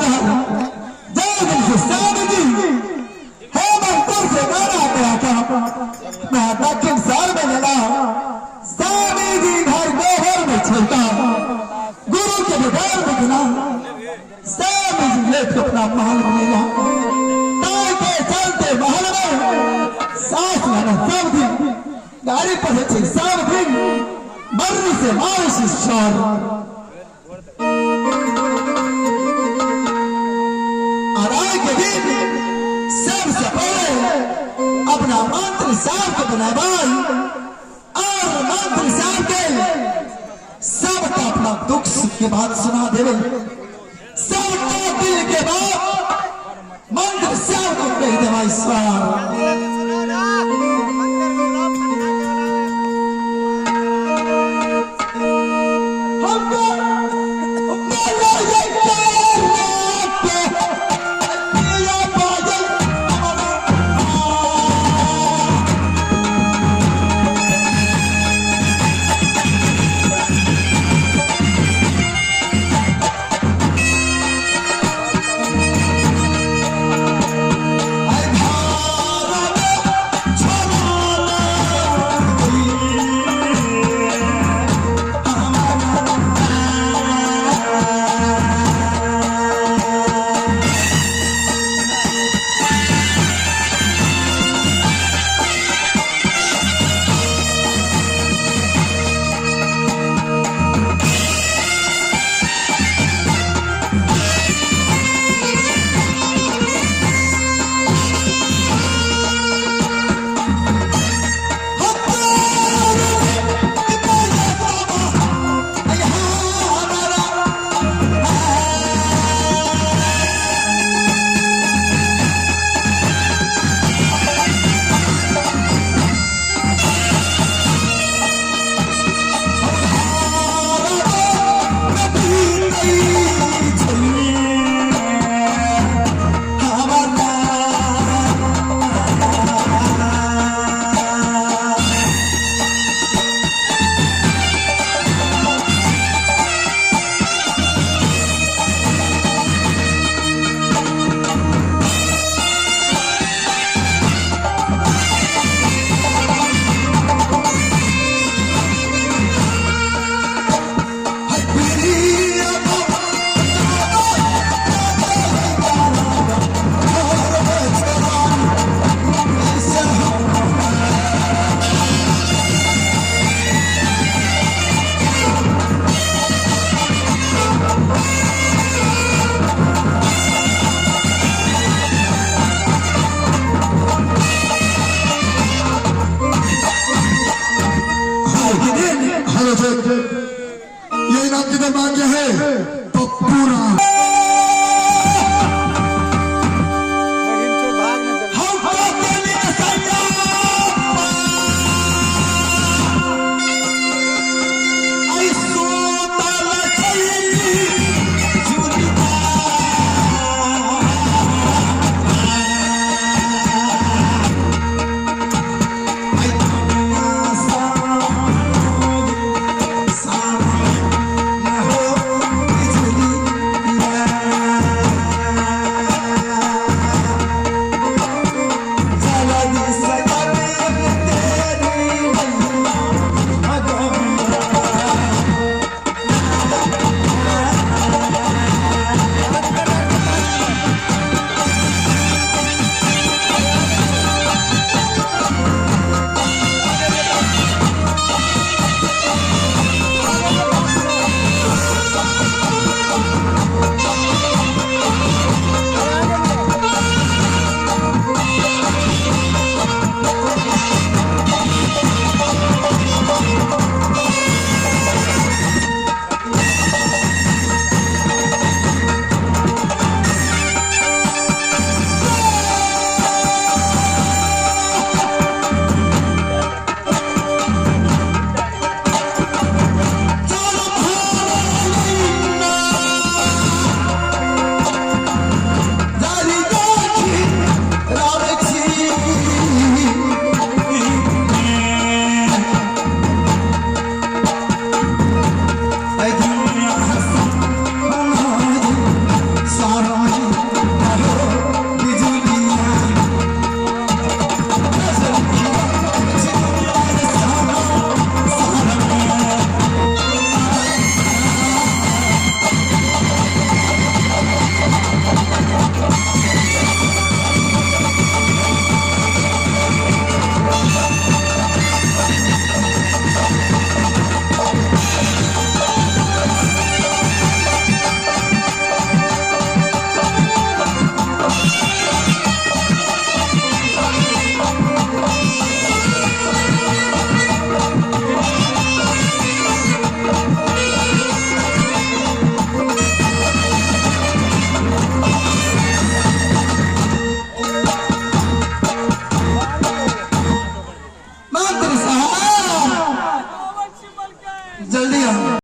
शहर जय दिन से स्वामी जी हेमंतपुर से गाना गया था। मैं दक्षिण शहर में मिला स्वामी जी घर गोबर में छोटा गुरु के बगैर बिकना स्वामी जी लेके अपना महल में मिला। ताई के चलते महल में सास लेना सब दिन गाड़ी पर छे सब दिन मरने से मारे शिष्य। और आज के दिन सबसे पहले अपना मंत्री साहब के बनाबाई और मंत्री साहब के सबका अपना दुख सुख के बात सुना देवे, सबका दिल के बात